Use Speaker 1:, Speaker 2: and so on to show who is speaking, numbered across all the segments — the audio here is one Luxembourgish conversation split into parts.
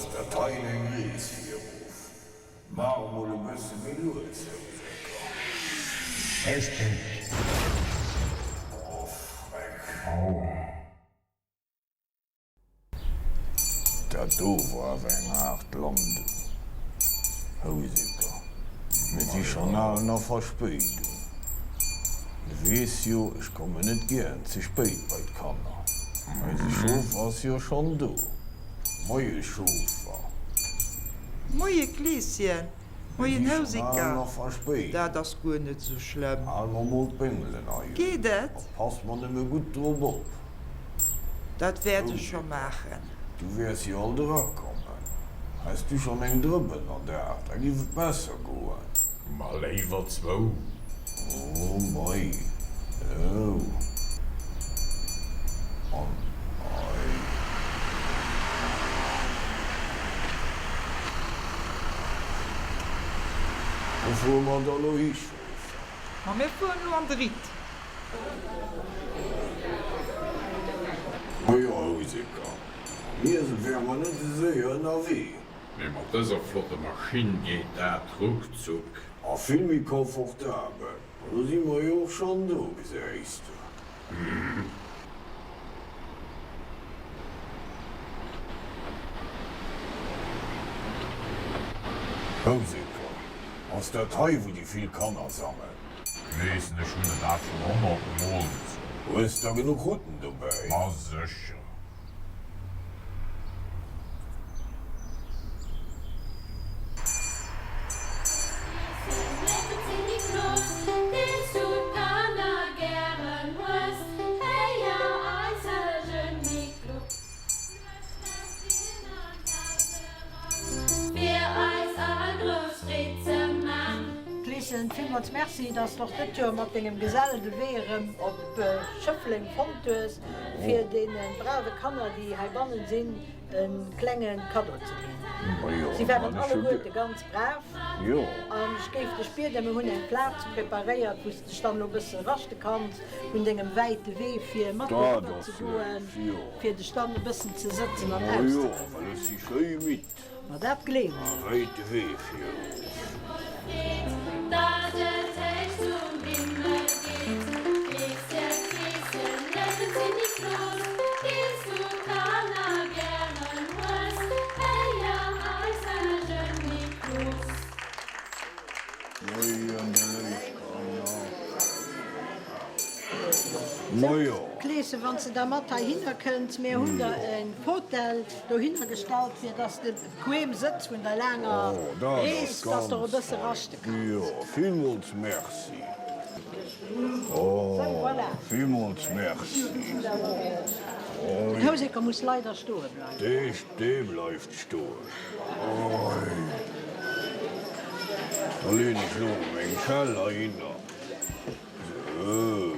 Speaker 1: Ass dat hei eng Rees virof? Maach emol e bësse méi lues, Houseker. Oh, Freck. Aua. Dat do wor awer eng haart Landung, Houseker. Mir si schonn al an a Verspéidung. Du weess jo, ech kommen net gären ze spéit bei d'Kanner. Eise Schof ass jo schonn do. Moie Schofer.
Speaker 2: Moie Kleeschen. Moien Houseker. Dat ass guer net esou schlëmm.
Speaker 1: Hal mer mol d'Béngelen hei un.
Speaker 2: Geet et?
Speaker 1: A pass mer nëmme gutt drop op.
Speaker 2: Dat wäert ech scho maachen.
Speaker 1: Du wäers jo alt erakommen. Häss du schonn eng Drëppen an der Aart, da giff et besser goen.
Speaker 3: Ma léiwer zwou.
Speaker 1: Oh mei, oh an ei. Wou fuere mer da lo hi, Chauffer?
Speaker 2: Ma mir fueren lo an de Ritt.
Speaker 1: Majo, Houseker, mir wäre mer net esou séier ënnerwee.
Speaker 3: Mee mat dëser flotter Maschinn geet dat ruckzuck.
Speaker 1: A vill méi confortabel. An do si mer jo och schonn do, gesäis de. Houseker, Ass dat hei, wou déi vill Kanner sangen?
Speaker 3: Kleeschen, Ech hunn der dat schonn honnertmol gesot.
Speaker 1: Hues der genuch Rutten dobäi?
Speaker 3: Ma sécher.
Speaker 4: Kleeschen, villmools Merci, dass de och dëtt Joer mat dengem Gesell de Wee erëm op Schëffleng fonnt hues, fir deene brave Kanner, déi heibannen sinn, e klenge Kaddo ze ginn. Si waren alleguerte ganz brav an ech géif dech bieden, mir hunn eng Plaz preparéiert, wou s de dech dann elo e bësse raschte kanns vun dengem wäite Wee, fir mat doriwwer ze goen, fir dech dann e bëssen ze sëtzen an auszerouen. Ma dat gleewen ech.
Speaker 1: Wäite Wee fir erof. Moien, de léif Kanner. Moien.
Speaker 4: Kleeschen, wann s de da mat heihinner kënns, mir hunn der e Fauteuil dohinner gestallt, fir dass de bequem sëtz vun der laanger Rees, dass de och e bësse raschte kanns.
Speaker 1: Jo, villmools merci. Oh, villmools merci.
Speaker 4: Den Houseker muss leider stoe bleiwen.
Speaker 1: Dee bleift stoen. Oi, da leen ech lo meng Schell heihinner. Sou.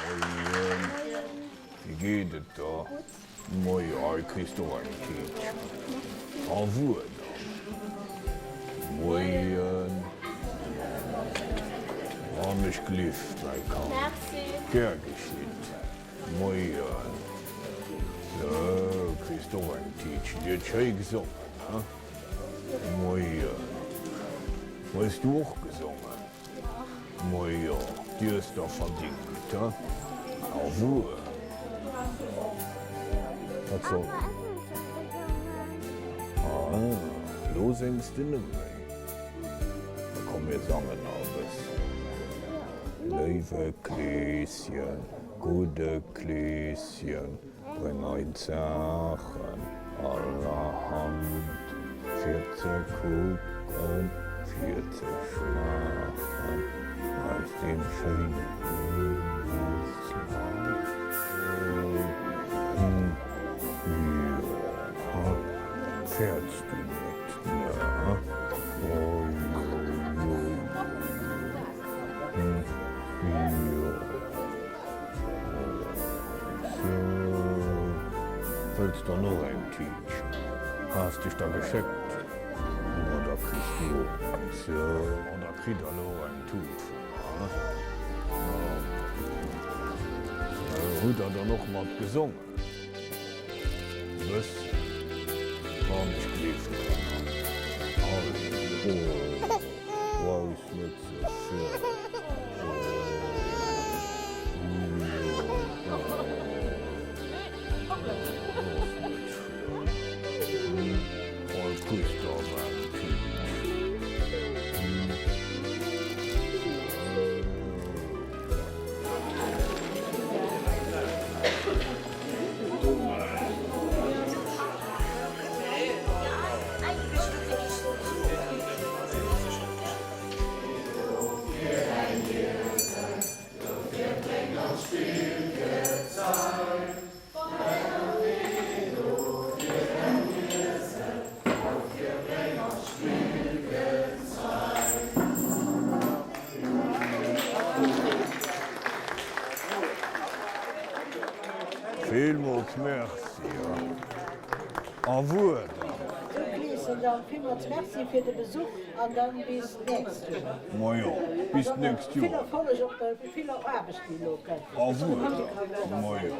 Speaker 1: Moien. Wéi geet et der? Moie, hei kriss de och eng Tiitchen. Au revoir dann. Moien. Wann ech glift, mäi Kand. Gär geschitt. Moien. Sou, kriss de och eng Tiitchen. Dir huet schéi gesongen, he? Moien. Hues du och gesongen? Majo, dir hues der verdingt, he? Au revoir. Wat soll. Ah, lo séngs de net méi. Da komm mir sangen nach e bëssen. Léiwe Kleeschen, gudde Kleeschen. Bréng eis Saachen allerhand, fir ze kucken, fir ze schmaachen, aus deem schéinen Himmelsland. Jo, fäerts du net, ne? Oh jo, jo, jo, jo. Sou, wëlls dann och eng Tiitchen? Has dech da geschéckt? Ma da kriss du och eng. Sou, ma da kritt der elo och eng Tut vu mer, he? Sou, hutt der dann och mat gesongen? Bëssen, wann ech gleeft, Kanner. Allez, oh, brauchs net ze fäerten. Villmools Merci. Au revoir dann.
Speaker 4: Sou Kleeschen, dann villmools Merci fir de Besuch an dann bis d'nächst Joer.
Speaker 1: Majo, bis d'nächst
Speaker 4: Joer. Vill Erfolleg op der viller Aarbecht déi elo kënnt.
Speaker 1: Au revoir. Majo,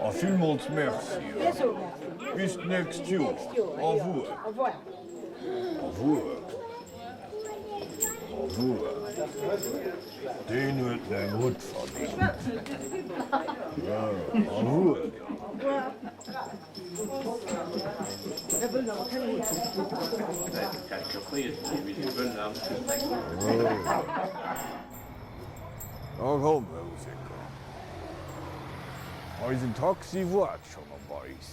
Speaker 1: a villmools Merci.
Speaker 4: Mir soe Merci.
Speaker 1: Bis d'nächst Joer. Au revoir.
Speaker 4: Au revoir.
Speaker 1: Au revoir. Au revoir. Deen huet eng Hutt verdingt. Au revoir dann. Da komm, Houseker. Eisen Taxi woart schonn op eis.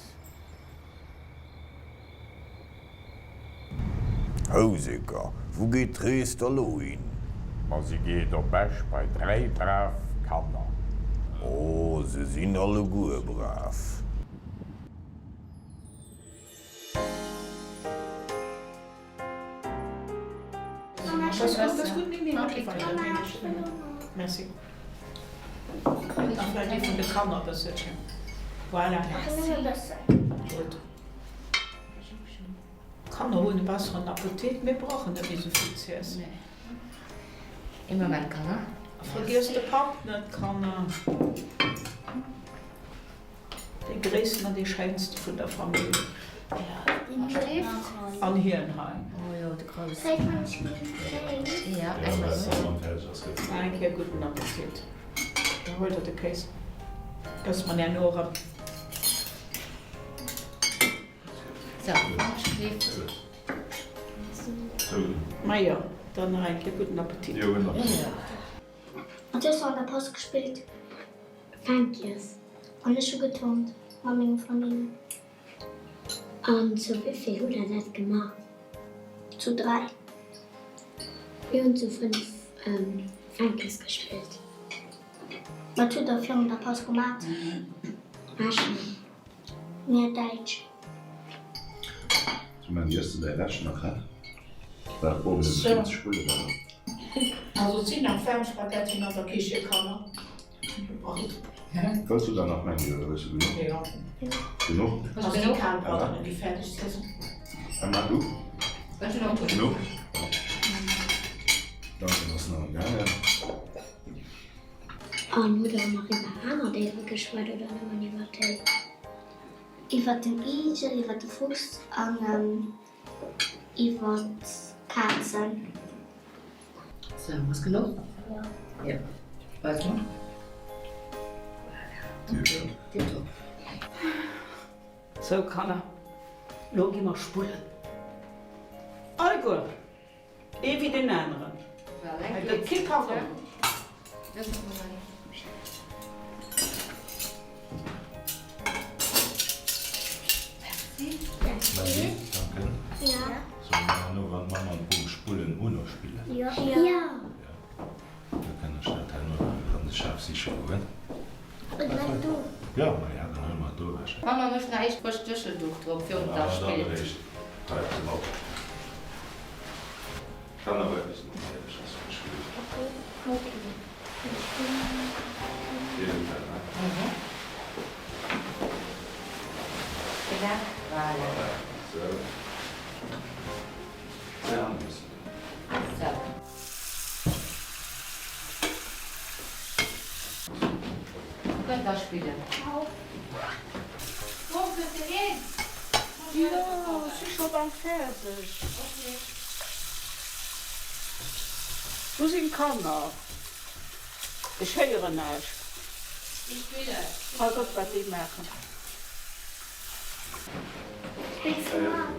Speaker 1: Houseker, wou geet d'Rees da lo hin?
Speaker 3: Ma si geet op Esch bei 3 brav Kanner.
Speaker 1: Oh, se sinn alleguer brav.
Speaker 5: D'Kanner hunn e besseren Appetit, mir brauchen net méi sou vill z'iessen.
Speaker 6: Ee Moment, Kanner.
Speaker 5: A vergiesst de Papp net, Kanner. Dee gréissten an dee schéinste vun der Famill. An hien hei. Eng Kéier gudden Appetit. Da huelt der de Kéis. Ësse mer herno erëm. Majo, dann nach eng Kéier gudden Appetit.
Speaker 7: Mat hues du an der Paus gespillt? Fänkies an ech hu geturnt mat menge Frëndinnen. An zu wéivill hutt der dat gemaach? Zu 3. Mir hunn zu 5 Fänkies gespillt. Wat hutt der virun der Paus gemat? Rechnen. Mir Däitsch.
Speaker 8: Sou Mandy, hues de däi Rescht nach, hä? War owes esou vill ze spullen, oder?
Speaker 5: Also et sinn nach waarm Spaghettien an der Kiche, Kanner.
Speaker 8: Wëlls du der nach Mandy oder hues du genuch?
Speaker 5: Jo.
Speaker 8: Genuch?
Speaker 5: Ass déi kal Braten déi fäerdeg sinn?
Speaker 8: Emma, du?
Speaker 6: Ech hunn och
Speaker 8: genuch. Danken ass nach am gaangen.
Speaker 7: An hutt der nach iwwer aner Déiere geschwat oder nëmmen iwwer déi? Iwwer den Igel, iwwer de Fuchs an iwwer d'Kazen.
Speaker 6: Sou, ass genuch? Jo. Jo. Weis mol. Voilà. Tiptop.
Speaker 5: Sou, Kanner, lo gi mer spullen. Alleguer, ee wéi deen aneren. Hei gëtt kee Pardon.
Speaker 8: Merci. Danke. Solle mer herno, wann d'Mamm an d'Bom spullen, o nach spillen?
Speaker 7: Jo.
Speaker 8: Da kann ech dat herno an de Schaf siche goen.
Speaker 7: Et bleift do.
Speaker 8: Jo, maja, dann huele mer et do ewech.
Speaker 6: D'Mamma mécht nach éischt frëscht Duschelduch drop virun
Speaker 8: Ah,
Speaker 6: der
Speaker 8: dann
Speaker 6: spillt.
Speaker 8: eréischt d'Teip drop. Kann awer eppes noch néideg ass, wann ech gelift.
Speaker 7: Okay.
Speaker 5: Jo, si scho bal fäerdeg. Wou sinn d'Kanner? Ech héieren näischt. Pass op wat déi maachen.
Speaker 7: Spills du mat?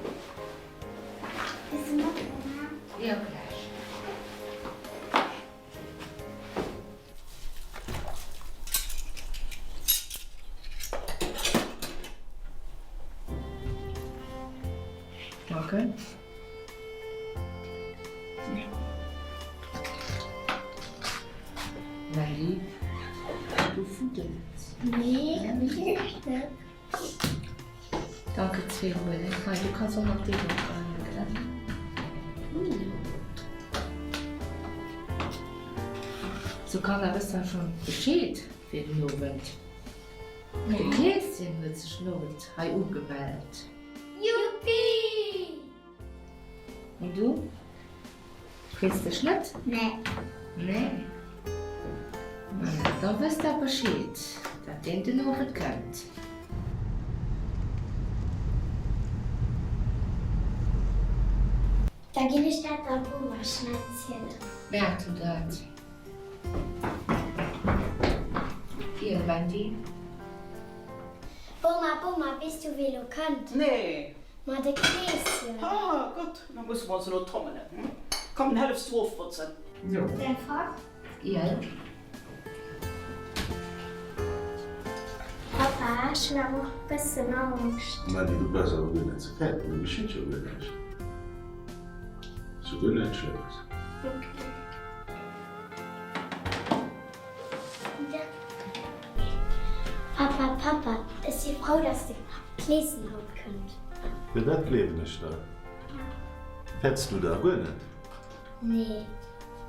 Speaker 7: Spills du mat, Mama?
Speaker 6: Jo, gläich. Danke. Mandy, du fuddels.
Speaker 7: Nee, ech net.
Speaker 6: Danke zweemol. Hei, du kanns och nach déi do anwéckelen. Sou Kanner, wësst der schonn Bescheed fir den Owend? De Kleeschen huet sech den Owend hei ugemellt.
Speaker 7: Juppii!
Speaker 6: An du? Frees dech net?
Speaker 7: Nee.
Speaker 6: Nee? Maja, da wësst der Bescheed, dat deen den Owend kënnt.
Speaker 7: Da ginn ech dat der Boma schnell zielen.
Speaker 6: Maach du dat. Iel, Mandy.
Speaker 7: Boma, Boma, weess du wee lo kënnt?
Speaker 5: Nee.
Speaker 7: Ma de Kleeschen.
Speaker 5: Ah Gott, da musse mer ons elo tommelen. Komm, dann hëllefs du ofbotzen.
Speaker 6: Jo.
Speaker 7: Däin Frack?
Speaker 6: Iel.
Speaker 7: Papa, ech hunn awer och e bëssen Angscht.
Speaker 8: Mandy, du brauchs awer guer net ze fäerten, do geschitt jo guer näischt. Ass jo guer näischt Schlëmmes.
Speaker 7: Okay. Papa, Papa, ech si frou, dass de Kleeschen haut kënnt.
Speaker 8: Jo, dat gleewen ech der. Fäerts du da guer net?
Speaker 7: Nee.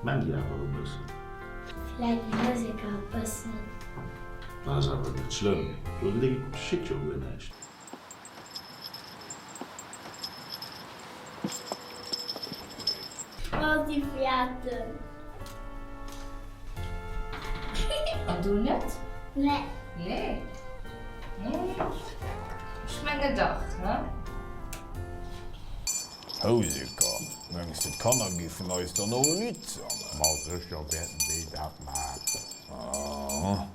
Speaker 8: Mandy awer e bëssen.
Speaker 7: Vläit den Houseker e bëssen.
Speaker 8: Dat ass awer net schlëmm, do geschitt jo guer näischt.
Speaker 7: Oh, si fäerten.
Speaker 6: An du net?
Speaker 7: Nee.
Speaker 6: Nee? Ech menge dach, ne?
Speaker 1: Houseker, mengs de d'Kanner giffen eis dann och e Lidd sangen?
Speaker 3: Ma sécher wäerten déi dat maachen.
Speaker 1: Aha.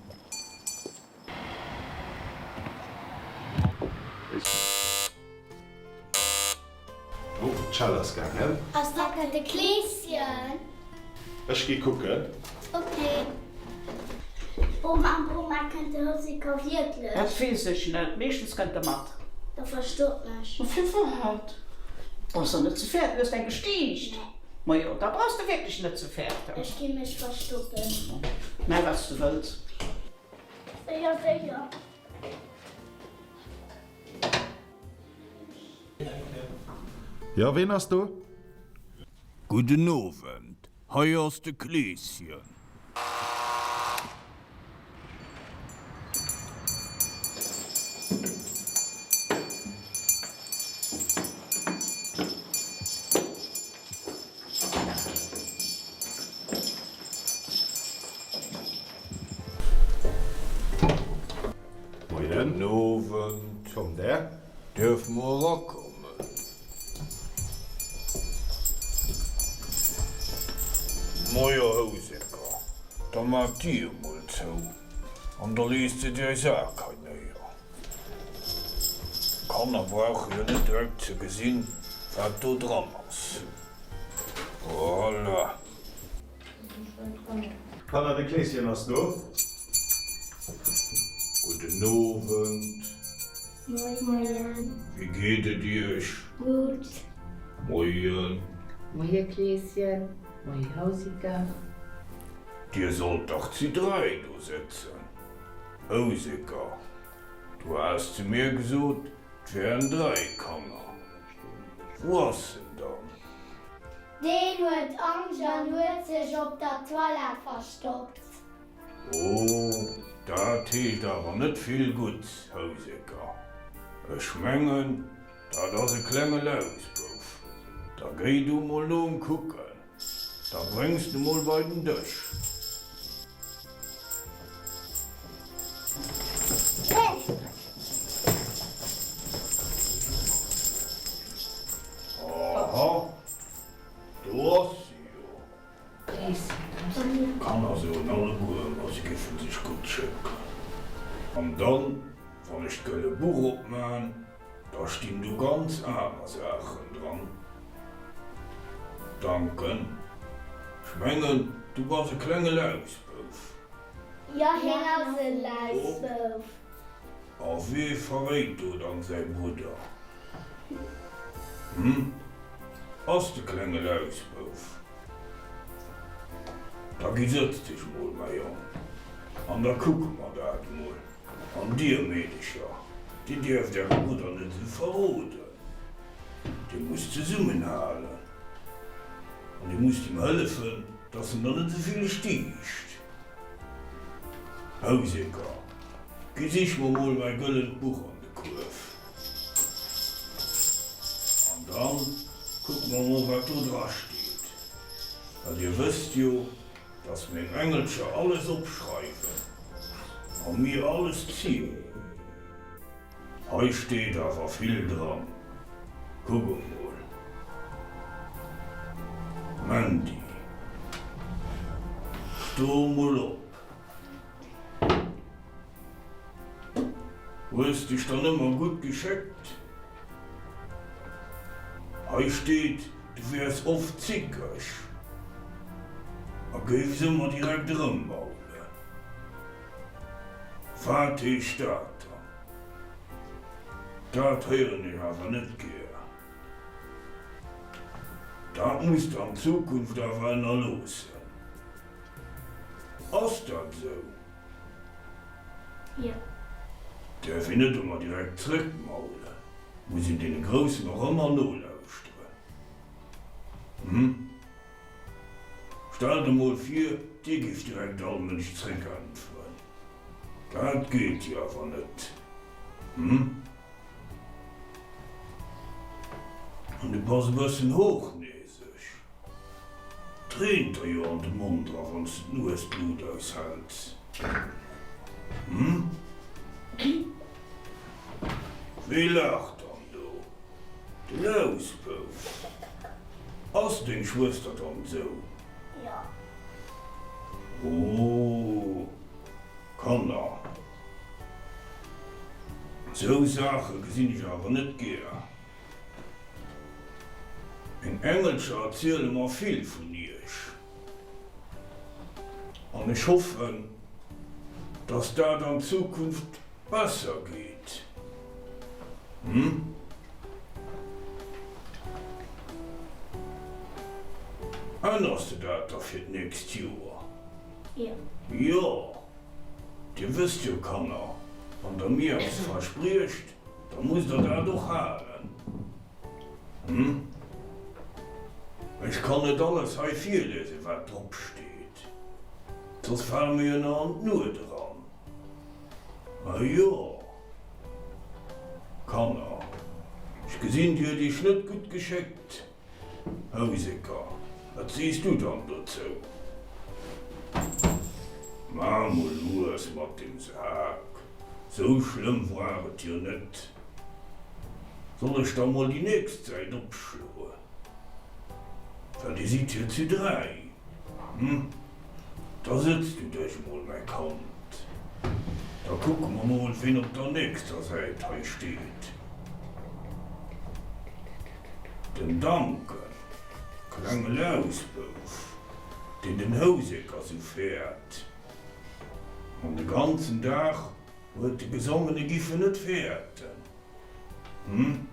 Speaker 8: Oh, d'Schell ass gaangen.
Speaker 7: Ass dat net de Kleeschen?
Speaker 8: Ech gi kucken.
Speaker 7: Ok. Boma, Boma, kënnt de Houseker wierklech?
Speaker 5: Dat weess ech net. Meeschtens kënnt e mat.
Speaker 7: Da verstopp mech.
Speaker 5: Ma firwat? Brauchs der net ze fäerten. Hues de eng gestiicht?
Speaker 7: Nee.
Speaker 5: Majo, da brauchs de wierklech net ze fäerten.
Speaker 7: Ech gi mech verstoppen.
Speaker 5: Maach wat s de wëlls.
Speaker 7: Séier, séier.
Speaker 8: Jo, ween ass do?
Speaker 1: Gudden Owend, hei ass de Kleeschen. Gudden Owend.
Speaker 8: Kommt der.
Speaker 1: Dierf mer erakommen? Moie Houseker, da maach d'Dier emol zou an da lees de däi Sak hei néier. D'Kanner brauche jo net direkt ze gesinn, wat do dran ass. Voilà.
Speaker 8: Kanner, de Kleeschen ass do.
Speaker 1: Gudden Owend.
Speaker 7: Moien.
Speaker 1: Wéi geet et iech?
Speaker 7: Gutt.
Speaker 1: Moien.
Speaker 6: Moie Kleeschen. Moie Houseker.
Speaker 1: Dir sollt dach zu 3 do sëtzen. Houseker, du has zu mir gesot, 't wären 3 Kanner. Wou ass en dann?
Speaker 7: Deen huet Angscht an huet sech op der Toilette verstoppt.
Speaker 1: Oh, dat heescht awer net vill Gutts, Houseker. Ech mengen, dat ass e klenge Lausbouf. Da géi du mol no em kucken. Da bréngs de mol bei den Dësch. Aha, do ass se jo. D'Kanner soen alleguer ëmmer, se géifen sech gutt schécken. An dann, wann ech d'gëlle Buch opman, da stinn do ganz aner Saachen dran. Danken. Ech mengen, du bass e klenge Lausbouf.
Speaker 7: Jo, hien ass e Lausbouf.
Speaker 1: A wee verréit do dann säi Brudder? Hm? Ass de klenge Lausbouf? Da gi sëtz dech mol, mäi Jong, an da kucke mer dat mol. An dir Meedecher, dir dierft äre Brudder net esou verroden. Dir musst zesummenhalen an dir musst him hëllefen, dass en der net esou vill stiicht. Houseker, gi sich mer mol mäi gëllent Buch an de Kuerf. An dann kucke mer mol, wat do dra steet. Well dir wësst jo, dass meng Engelcher alles opschreiwen a mir alles zielen. Hei steet awer vill dran. Kuck emol. Mandy, sto emol op. Hues dech dann ëmmer gutt geschéckt? Hei steet, du wäers oft zickeg a géifs ëmmer direkt erëmmaulen. Wat heescht dat dann? Dat héieren ech awer net gär. Dat muss de an Zukunft awer ënnerloossen. Ass dat esou?
Speaker 7: Jo.
Speaker 1: Däerf een net ëmmer direkt zréckmaulen, muss een deene Groussen och ëmmer nolauschteren. Hm? Stellt emol vir, dir gift direkt all Mënsch zréckäntweren. Dat geet jo awer net, hm? An du bass e bëssen hochnäseg. 't reent der jo an de Mond era wann s de d'Nues d'Lut aushäls, hm? Wee laacht dann do? De Lausbouf. Ass deng Schwëster dann esou?
Speaker 7: Jo.
Speaker 1: Oh, Kanner, esou Saache gesinn ech awer net gär. Meng Engelcher erziele mer vill vun iech. An ech hoffen, dass dat an Zukunft besser geet. Hm? Änners de dat da fir d'nächst Joer?
Speaker 7: Jo.
Speaker 1: Jo. Dir wësst jo, Kanner, wann der mir eppes verspriecht, da musst der dat och halen. Hm? Ech kann net alles hei virliesen, wat drop steet, soss fale mir jo nach an d'Nuet eran. Ah jo, Kanner, ech gesinn, Dir huet Iech net gutt geschéckt. Houseker, wat sees du dann dozou? Maach mol lues mat dem Sak. Sou schlëmm woar et jo net. Soll ech da mol déi nächst Säit opschloen? Well dir sidd jo zu 3, hm? Da sëtz du dech mol, mäi Kand. Da kucke mer mol, ween op der nächster Säit hei steet. Den Duncan, klenge Lausbouf, deen den Houseker sou fäert. An de ganzen Dag huet e gesongen, e giff en net fäerten. Hm?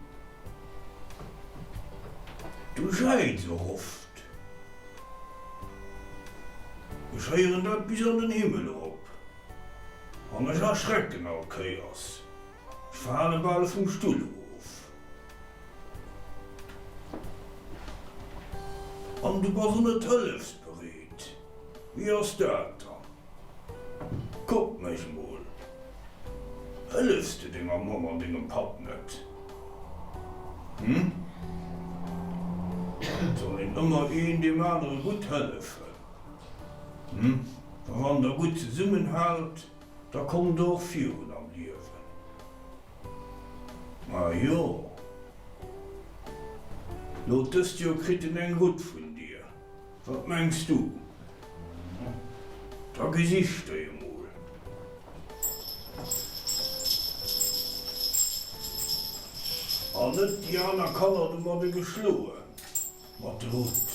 Speaker 1: Du jäiz och oft. Ech héieren dat bis an den Himmel erop. An ech erschrecken all Kéiers. Ech fale bal vum Stull erof. An du bass och net hëllefsbereet. Wéi ass dat dann? Kuck mech mol. Hëllefs de denger Mamm an dengem Papp net? Hm? Et soll een ëmmer een deem anere gutt hëllefen. Hm? A wann der gutt zesummenhaalt, da kommt der och virun am Liewen. Ma jo. Lo dëst Joer kritt en eng Rutt vun dir. Wat mengs du? Da gesicht déi emol. An net déi aner Kanner domadde geschloen, mat de Rutt.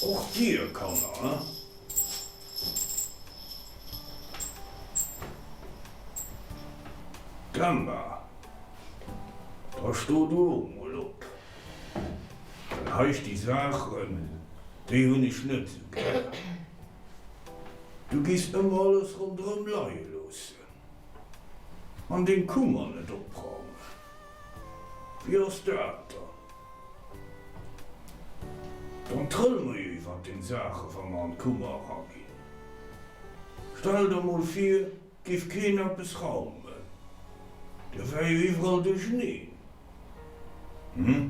Speaker 1: Och dir Kanner, hein? D'Emma, da sto du och mol op. Well hei sti Saachen, déi hunn ech net esou gär. Du giss ëmmer alles ronderëm leie loossen an deng Kummer net opraumen. Wéi ass dat dann? Dann trëlle mer jo iwwert deng Saache wa mer an d'Kummer eraginn. Stell der mol vir, Giff keen eppes raumen, da wär jo iwwerall duercheneen, hm?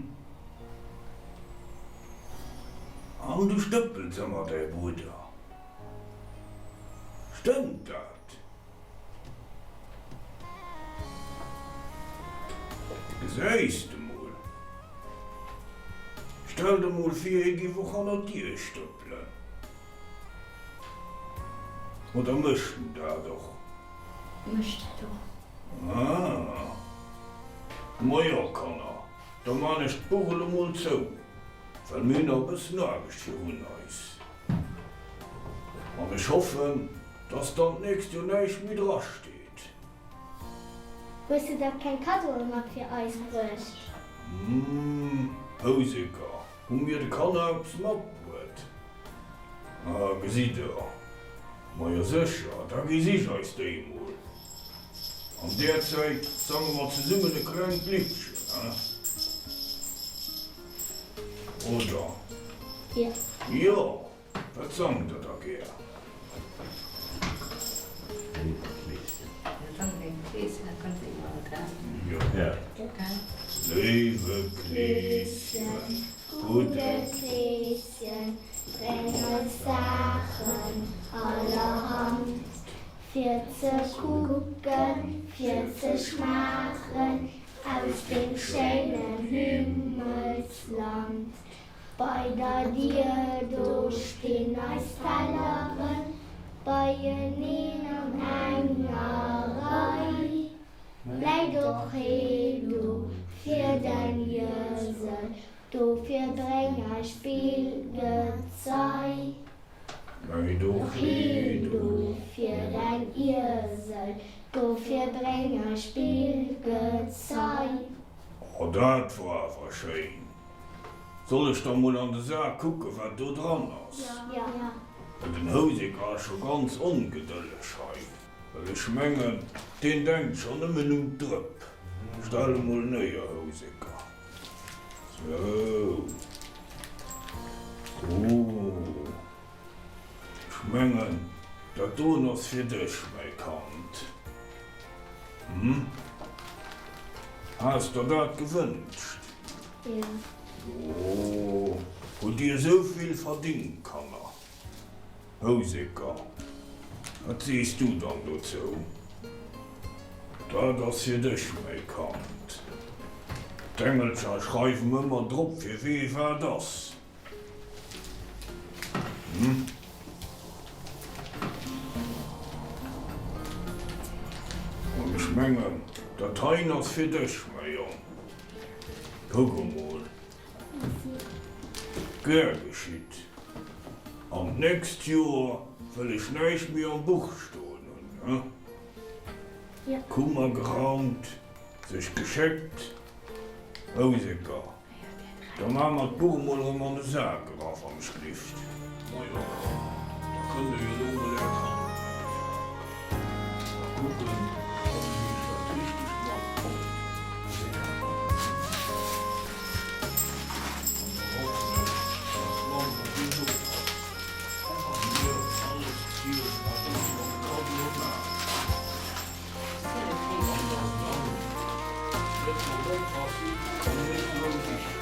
Speaker 1: An du stëppels ëmmer däi Brudder, stëmmt dat? Gesäis de mol. Stell der mol vir, hie giff och hannert dir stëppelen. Oder mécht en dat och?
Speaker 7: Mécht dat och.
Speaker 1: Ah. Majo, Kanner, da man ech d'Buch elo mol zou, well mir hunn nach e bëssen Aarbecht virun eis. An ech hoffen, dass dann d'nächst Joer näischt méi drasteet.
Speaker 7: Hues de da keng Kaddoe mat fir eis bruecht?
Speaker 1: Hm, Houseker, hu mir de Kanner eppes matbruet? Ah, gesitt der, majo sécher, da gesi ech eis déi emol. An där Zäit sange mer zesummen e klengt Liddchen, he? Oder?
Speaker 7: Jo.
Speaker 1: Jo. Wat sangt der da gär? Léiwe Kleeschen, gudde
Speaker 7: Kleeschen, bréng eis Saachen allerhand, fir ze kucken, fir ze schmaachen, aus deem schéinen Himmelsland. Bei der Dier do stinn eis Telleren beieneen an enger Rei. Läit och ee do fir den Iesel, dofir bréng eis Spillgezei.
Speaker 1: Läit och ee do
Speaker 7: fir däin Iesel, dofir bréng eis Spillgezei.
Speaker 1: Oh dat war awer schéin! Soll ech da mol an de Sak kucken, wat do dran ass?
Speaker 7: Jo.
Speaker 1: Well den Houseker ass scho ganz ongedëlleg hei. Well ech mengen, deen denkt scho nëmmen un d'Drëpp. Stell emol néier, Houseker. Sou. Oh. Ech mengen, dat doen ass fir dech, mäi Kand. Hm? Has der dat gewënscht?
Speaker 7: Jo.
Speaker 1: Oh, hutt dir esou vill verdingt, Kanner? Houseker. Wat sees du dann dozou? Dat ass fir dech, mäi Kand. D'Engelcher schreiwen ëmmer drop, fir wee wat ass. Hm? An ech mengen, dat heien ass fir dech, mäi Jong. Kuck emol. Gär geschitt. An d'nächst Joer wëll ech näischt méi am Buch stoen hunn, he? Kummer geraumt, sech geschéckt, Houseker, da maache mer d'Buch emol erëm an de Sak era, wann ech glift. Majo, da kënnt der jo elo emol är Kanner besichen a kucken, ob ech iech dat richtegt matbruet hunn. An da hoffen ech, dass d'Mamm op iech oppasst a mir alles zielt, wat ech mam Cadeau maachen. An dass dann net drop oppasst an net no sicht.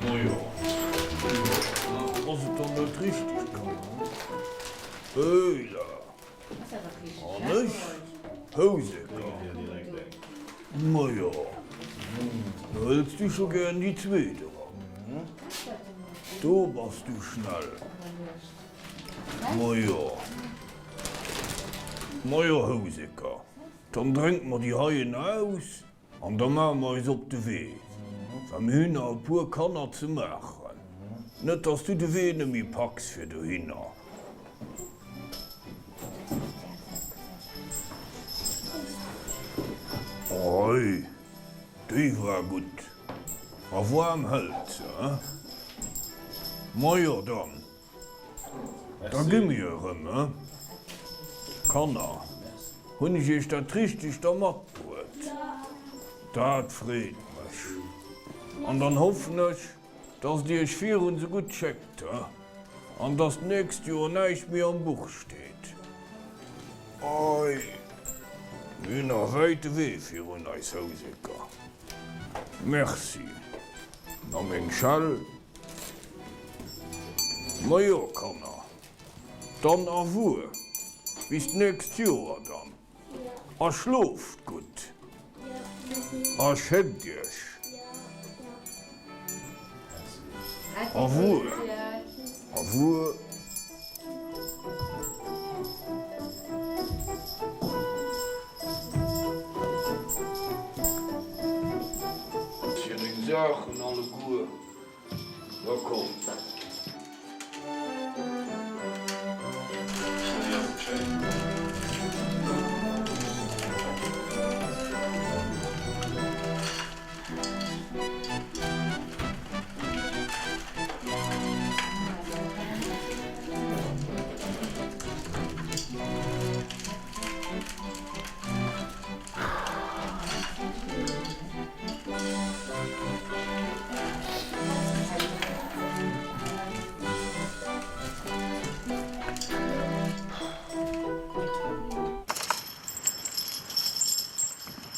Speaker 1: Majo, ass et dann dat richtegt Kand? Höla! An ech? Houseker? Majo, da hëls du scho gären déi zweet eran. Do bass du schnell. Majo, majo, Houseker, dann drénke mer déi heien aus. An da maache mer eis op de Wee, well mir hunn nach e puer Kanner ze maachen. Net dass du de Wee net méi packs fir dohinner. Oi, déi war gutt. A waarm hëlt se, he? Majo dann. Da gi mir erëm, he? Kanner, hunn ech iech dat Richtegt da matbruet? Dat freet mech. An dann hoffen ech, dass dir iech virun se gutt schéckt, he? An dass d'nächst Joer näischt méi am Buch steet. Ei, mir hunn nach e wäite Wee virun eis, Houseker. Merci. A meng Schell? Majo Kanner, dann au revoir, bis d'nächst Joer dann a schlooft gutt a schéckt iech. Au revoir, au revoir. Fir deng Saachen alleguer. Na komm.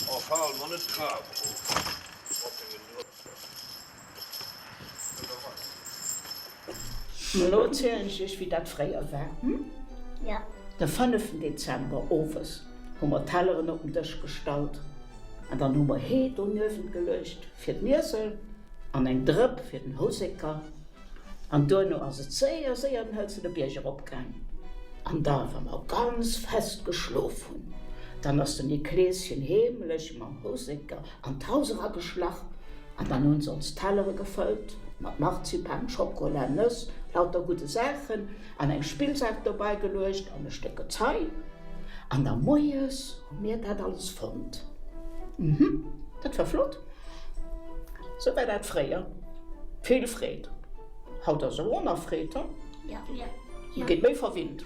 Speaker 1: A fal mer net d'Trap erof mat dengen Drëpsen.
Speaker 5: Elo erzielen ech iech, wéi dat fréier war. De fënneften Dezember owes hu mer d'Telleren op den Dësch gestallt an dann hu mer Hee doniewent geluecht fir d'Miesel an eng Drëpp fir den Houseker. An duerno ass et séier, séier den hëlzene Bierg eropgaang. An da, wa mer ganz fest geschlof hunn, dann ass den Nikleeschen heemlech mam Houseker an d'Haus erageschlach an dann hunn se ons Tellere gefëllt mat Marzipan, Schokola, Nëss, lauter gudde Saachen an eng Spillsaach dobei geluecht an e Stéck Gezei. An da moies hu mir dat alles fonnt. Mhm, dat war flott. Sou war dat fréier. Vill Freed. Haut ass och nach Freed, he?
Speaker 7: Ja.
Speaker 5: Geet méi verwinnt.